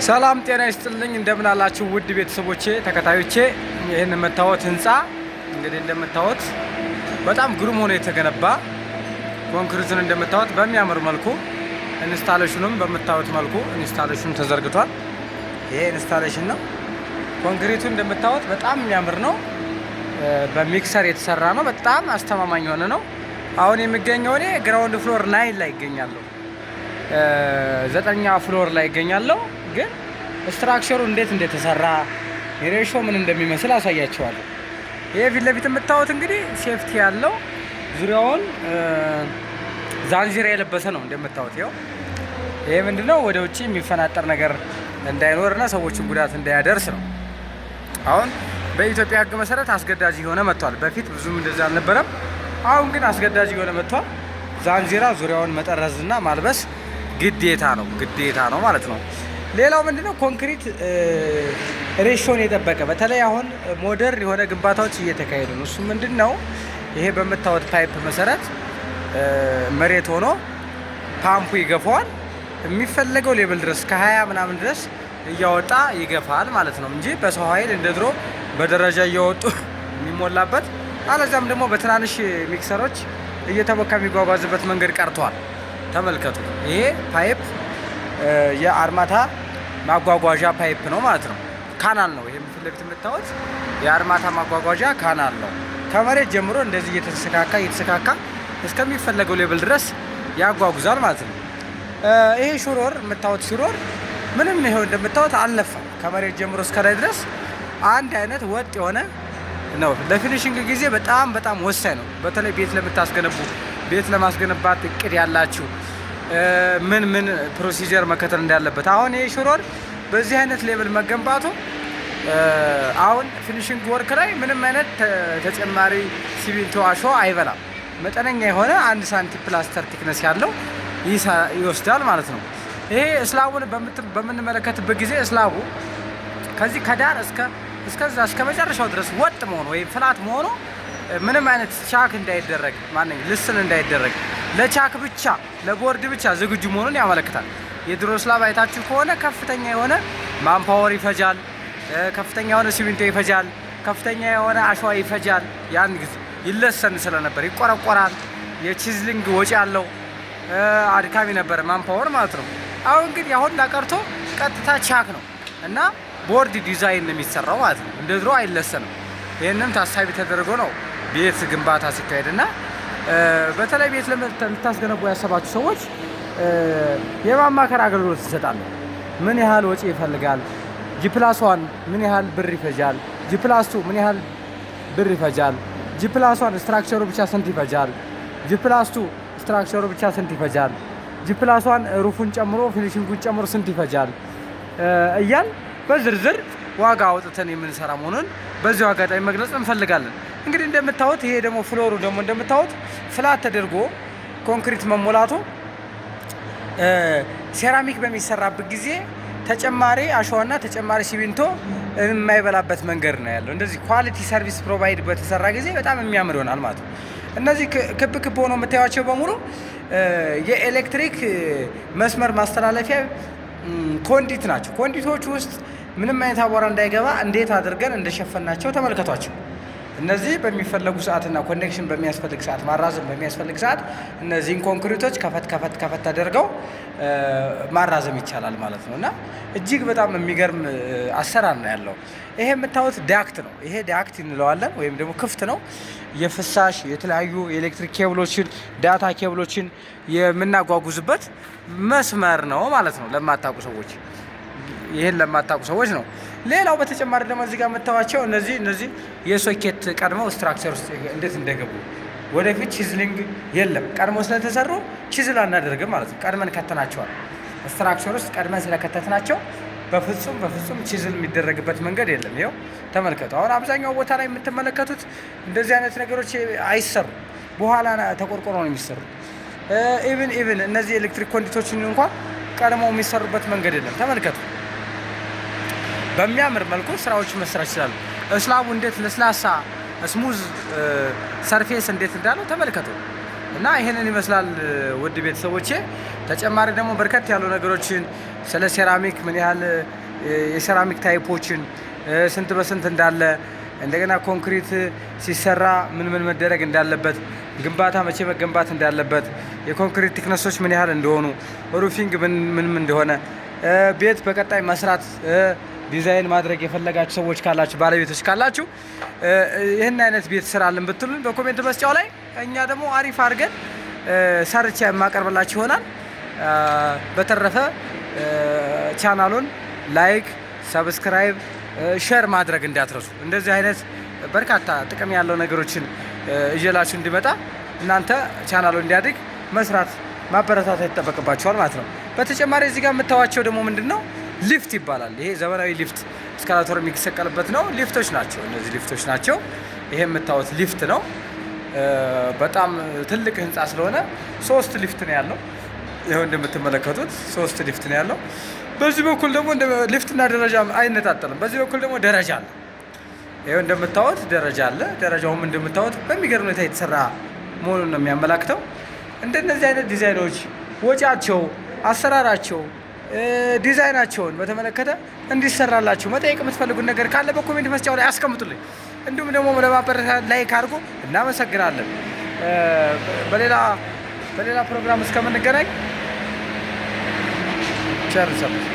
ሰላም ጤና ይስጥልኝ። እንደምን አላችሁ ውድ ቤተሰቦቼ ተከታዮቼ። ይህን የምታዩት ህንፃ እንግዲህ እንደምታዩት በጣም ግሩም ሆኖ የተገነባ፣ ኮንክሪቱን እንደምታዩት በሚያምር መልኩ፣ installation ኑም በምታዩት መልኩ installation ኑ ተዘርግቷል። ይሄ installation ነው። ኮንክሪቱ እንደምታዩት በጣም የሚያምር ነው። በ mixer የተሰራ ነው። በጣም አስተማማኝ የሆነ ነው። አሁን የምገኘው እኔ ground floor 9 ላይ ይገኛለሁ። ዘጠነኛ floor ላይ ይገኛለሁ። ግን structure ሩ እንዴት እንደተሰራ፣ ratio ምን እንደሚመስል አሳያችኋለሁ። ይሄ ፊት ለፊት የምታዩት እንግዲህ safety ያለው፣ ዙሪያውን ዛንዚራ የለበሰ ነው እንደምታዩት። ይኸው ይሄ ምንድነው? ወደ ውጭ የሚፈናጠር ነገር እንዳይኖርና ሰዎችን ጉዳት እንዳያደርስ ነው። አሁን በኢትዮጵያ ሕግ መሰረት አስገዳጅ እየሆነ መጥቷል። በፊት ብዙም እንደዛ አልነበረም። አሁን ግን አስገዳጅ እየሆነ መጥቷል። ዛንዚራ ዙሪያውን መጠረዝና ማልበስ ግዴታ ነው፣ ግዴታ ነው ማለት ነው። ሌላው ምንድነው? ኮንክሪት ratio ን የጠበቀ፣ በተለይ አሁን modern የሆነ ግንባታዎች እየተካሄዱ ነው። እሱ ምንድን ነው? ይሄ በምታዩት pipe መሰረት መሬት ሆኖ ፓምፑ ይገፋዋል። የሚፈለገው level ድረስ ከ20 ምናምን ድረስ እያወጣ ይገፋል ማለት ነው እንጂ በሰው ኃይል እንደ ድሮ በደረጃ እያወጡ የሚሞላበት፣ አለዚያም ደግሞ በትናንሽ mixer ኦች እየተቦካ የሚጓጓዝበት መንገድ ቀርቷል። ተመልከቱ። ይሄ pipe የአርማታ ማጓጓዣ pipe ነው ማለት ነው። Canal ነው። ይሄ ፊት ለፊት የምታዩት የአርማታ ማጓጓዣ canal ነው። ከመሬት ጀምሮ እንደዚህ እየተሰካካ እየተሰካካ እስከሚፈለገው level ድረስ ያጓጉዛል ማለት ነው። ይሄ ሹሮር የምታዩት ሹሮር ምንም ይኸው እንደምታዩት አልነፋም። ከመሬት ጀምሮ እስከ ላይ ድረስ አንድ አይነት ወጥ የሆነ ነው። ለ finishing ጊዜ በጣም በጣም ወሳኝ ነው። በተለይ ቤት ለምታስገነቡ፣ ቤት ለማስገነባት እቅድ ያላችሁ ምን ምን procedure መከተል እንዳለበት፣ አሁን ይሄ ሹሮር በዚህ አይነት level መገንባቱ አሁን finishing work ላይ ምንም አይነት ተጨማሪ ሲሚንቶ፣ አሸዋ አይበላም። መጠነኛ የሆነ 1 ሳንቲም ፕላስተር thickness ያለው ይወስዳል ማለት ነው። ይሄ slab ኡን በምንመለከትበት ጊዜ slab ኡ ከዚህ ከዳር እስከዛ እስከ መጨረሻው ድረስ ወጥ መሆኑ ወይም flat መሆኑ ምንም አይነት ቻክ እንዳይደረግ፣ ማነኝ ልስን እንዳይደረግ፣ ለቻክ ብቻ ለቦርድ ብቻ ዝግጁ መሆኑን ያመለክታል። የድሮ slab አይታችሁ ከሆነ ከፍተኛ የሆነ manpower ይፈጃል፣ ከፍተኛ የሆነ ሲሚንቶ ይፈጃል፣ ከፍተኛ የሆነ አሸዋ ይፈጃል። ያን ጊዜ ይለሰን ስለነበር ይቆረቆራል። የ chiseling ወጪ አለው፣ አድካሚ ነበር manpower ማለት ነው። አሁን ግን ያሁን ቀርቶ ቀጥታ ቻክ ነው እና board design ነው የሚሰራው ማለት ነው። እንደ ድሮ አይለሰንም። ይህንም ታሳቢ ተደርጎ ነው ቤት ግንባታ ሲካሄድ። እና በተለይ ቤት ልታስገነቡ ያሰባችሁ ሰዎች የማማከር አገልግሎት እንሰጣለን። ምን ያህል ወጪ ይፈልጋል? G+1 ምን ያህል ብር ይፈጃል? G+2 ምን ያህል ብር ይፈጃል? G+1 structure ሩ ብቻ ስንት ይፈጃል? G+2 structure ሩ ብቻ ስንት ይፈጃል? G+1 roof ኡን ጨምሮ finishing ኡን ጨምሮ ስንት ይፈጃል? እያልን በዝርዝር ዋጋ አውጥተን የምንሰራ መሆኑን በዚሁ አጋጣሚ መግለጽ እንፈልጋለን። እንግዲህ እንደምታዩት ይሄ ደግሞ floor ኡ ደግሞ እንደምታዩት flat ተደርጎ ኮንክሪት መሞላቱ ሴራሚክ በሚሰራበት ጊዜ ተጨማሪ አሸዋና ተጨማሪ ሲሚንቶ የማይበላበት መንገድ ነው ያለው። እንደዚህ quality service provide በተሰራ ጊዜ በጣም የሚያምር ይሆናል ማለት ነው። እነዚህ ክብ ክብ ሆነው የምታዩቸው በሙሉ የኤሌክትሪክ መስመር ማስተላለፊያ conduit ናቸው። Conduit ኦቹ ውስጥ ምንም አይነት አቧራ እንዳይገባ እንዴት አድርገን እንደሸፈናቸው ተመልከቷቸው። እነዚህ በሚፈለጉ ሰዓትና connection በሚያስፈልግ ሰዓት፣ ማራዘም በሚያስፈልግ ሰዓት እነዚህን ኮንክሪቶች ከፈት ከፈት ከፈት ተደርገው ማራዘም ይቻላል ማለት ነው። እና እጅግ በጣም የሚገርም አሰራር ነው ያለው። ይሄ የምታዩት duct ነው። ይሄ duct እንለዋለን ወይም ደግሞ ክፍት ነው። የፍሳሽ፣ የተለያዩ የኤሌክትሪክ cable ኦችን፣ data cable ኦችን የምናጓጉዝበት መስመር ነው ማለት ነው። ለማታውቁ ሰዎች፣ ይህን ለማታውቁ ሰዎች ነው። ሌላው በተጨማሪ ደግሞ እዚህ ጋር የምታዩዋቸው እነዚህ የሶኬት ቀድመው structure ውስጥ እንዴት እንደገቡ፣ ወደፊት chiseling የለም። ቀድሞ ስለተሰሩ chisel አናደርግም ማለት ነው። ቀድመን ከተናቸዋል። Structure ውስጥ ቀድመን ስለከተትናቸው በፍጹም በፍጹም chisel የሚደረግበት መንገድ የለም። ይኸው ተመልከቱ። አሁን አብዛኛው ቦታ ላይ የምትመለከቱት እንደዚህ አይነት ነገሮች አይሰሩም። በኋላ ተቆርቆሮ ነው የሚሰሩት። Even እነዚህ ኤሌክትሪክ conduit ኦችን እንኳን ቀድመው የሚሰሩበት መንገድ የለም። ተመልከቱ። በሚያምር መልኩ ስራዎች መስራት ይችላሉ። Slab ኡ እንዴት ለስላሳ smooth surface እንዴት እንዳለው ተመልከቱ። እና ይሄንን ይመስላል ውድ ቤተሰቦቼ። ተጨማሪ ደግሞ በርከት ያሉ ነገሮችን ስለ ሴራሚክ፣ ምን ያህል የሴራሚክ type ኦችን፣ ስንት በስንት እንዳለ፣ እንደገና ኮንክሪት ሲሰራ ምን ምን መደረግ እንዳለበት፣ ግንባታ መቼ መገንባት እንዳለበት፣ የኮንክሪት thickness ኦች ምን ያህል እንደሆኑ፣ roofing ምን ምን እንደሆነ፣ ቤት በቀጣይ መስራት ዲዛይን ማድረግ የፈለጋችሁ ሰዎች ካላችሁ፣ ባለቤቶች ካላችሁ፣ ይህን አይነት ቤት ስራልን ብትሉን በ comment መስጫው ላይ እኛ ደግሞ አሪፍ አድርገን ሰርቼ የማቀርብላችሁ ይሆናል። በተረፈ ቻናሉን like፣ subscribe፣ share ማድረግ እንዳትረሱ። እንደዚህ አይነት በርካታ ጥቅም ያለው ነገሮችን ይዤላችሁ እንዲመጣ እናንተ ቻናሉ እንዲያድግ መስራት ማበረታታት ይጠበቅባችኋል ማለት ነው። በተጨማሪ እዚህ ጋር የምታዩዋቸው ደግሞ ምንድን ነው? ሊፍት ይባላል። ይሄ ዘመናዊ ሊፍት escalator የሚሰቀልበት ነው። ሊፍቶች ናቸው፣ እነዚህ ሊፍቶች ናቸው። ይሄ የምታዩት ሊፍት ነው። በጣም ትልቅ ህንፃ ስለሆነ ሶስት ሊፍት ነው ያለው። ይኸው እንደምትመለከቱት ሶስት ሊፍት ነው ያለው። በዚህ በኩል ደግሞ ሊፍትና ደረጃ አይነጣጠልም። በዚህ በኩል ደግሞ ደረጃ አለ። ይኸው እንደምታዩት ደረጃ አለ። ደረጃውም እንደምታዩት በሚገርም ሁኔታ የተሰራ መሆኑን ነው የሚያመላክተው። እንደነዚህ አይነት ዲዛይኖች ወጪያቸው፣ አሰራራቸው፣ ዲዛይናቸውን በተመለከተ እንዲሰራላችሁ መጠየቅ የምትፈልጉት ነገር ካለ በ comment መስጫው ላይ አስቀምጡልኝ። እንዲሁም ደግሞ ለማበረታታት like አድርጉ። እናመሰግናለን። በሌላ በሌላ ፕሮግራም እስከምንገናኝ ቸር ሰንብቱ።